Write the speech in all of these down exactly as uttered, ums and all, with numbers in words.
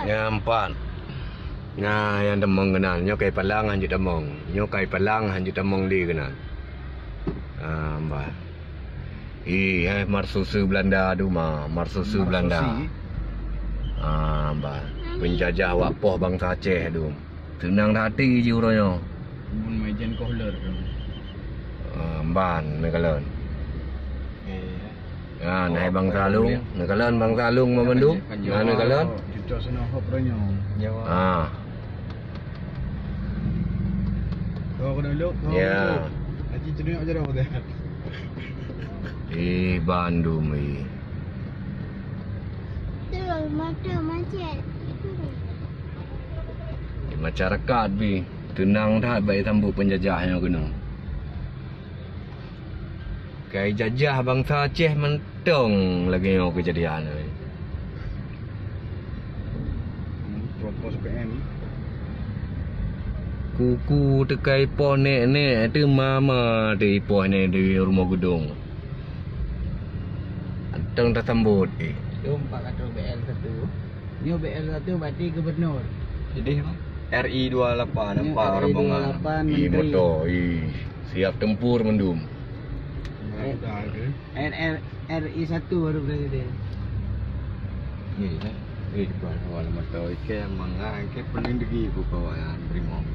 Nyang pat. Nah, nyang tamong keunan. Nyoe kai palang hanjeuet tamong. Nyoe kai palang hanjeuet tamong di keunan. Ah, bah. Ih, eh, marsusu Belanda dum, ah, marsusu Belanda. Marsusu. Ah, bah. Penjajah wak poh bansa Aceh dum. Teunang that até jih uroe nyoe. Mun majen kohler. Ah, ban, neukalon. Eh. Ah, nah, bansa Along, neukalon bansa Along meumandum. Nah, neukalon. Cucok sinoe hop uroe nyoe. Ah. Kau kena luk, kau Ya. luk. Haji Cenuyok je dah. Eh, bandum, eh. Tu, mata macet. Di masyarakat bi, teunang that bak sambot penjajah nyoe keunoe. Kai jajah bansa Aceh mantong lagée nyoe keujadian. Propos P M. Kuku teukai poh nek-nek teuma ma teuipoh nek di rumoh geudong. Mantong tasambot, eh. Dum pak kata B L satu. Nyoe B L satu berarti gubernur. Jadi, R I dua lapan, Nyoe nampak R I rombongan. dua lapan, Ih, menteri. Moto, ih. Siap tempur mandum. Eh, R R R I satu baru presiden. Ni, eh. Eh, depan awal moto. Ike mangan, ike pening degi buka wayan, Brimob.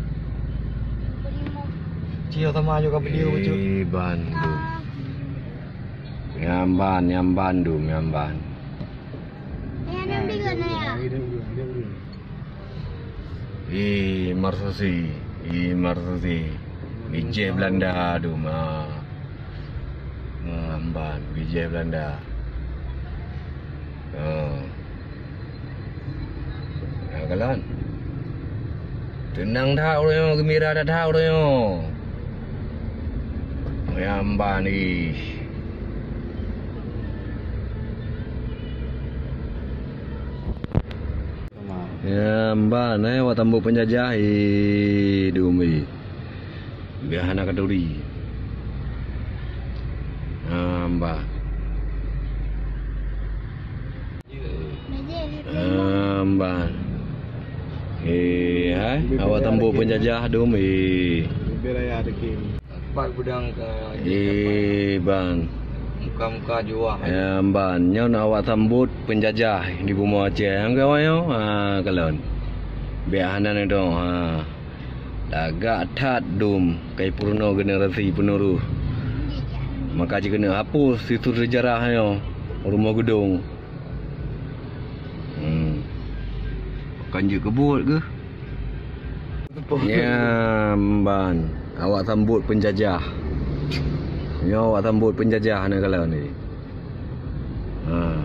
Cio sama juga beliau, Cut. Eh, bandum. Nyamban, nyamban dum, nyamban. Ih, marsusi, ih, marsusi. Bijéh Belanda dum, ha. Ha, amban, bijéh Belanda. Ha. Ha, kalon. Teunang that uroe nyoe, geumbira that uroe nyoe. Ya, amban, ih. Ya, amban, eh, awak tambok penjajah, eh, dum, eh. Biar hana katuri. Amban. Amban. Eh, hai, awak tambok penjajah, dum, eh. Pat gudang ka Eh, ban. Muka-muka juah. Ya, ban. Nyoe na awak sambot penjajah di bumoe Aceh. Nyang kawai nyoe, ha, kalon. Biak hana neudong, ha. Lagak that dum kai peurunoe generasi penerus. Maka jikeuneuk hapus situr sejarah nyoe rumoh geudong. Hmm. Kan jeuet keu buet keuh. Ya, ban. Awak sambot penjajah. Nyoe awak sambot penjajah na kala ni. Ha.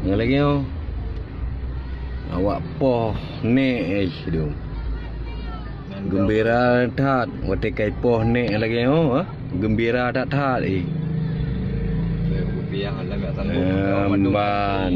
Nyoe lagèe nyoe. Awak poh nek, eh, dum. Geumbira that watèe kai poh nek lagèe nyoe, ha? Geumbira that-that, eh. Rupiah alam yak sambot. Ya, ban.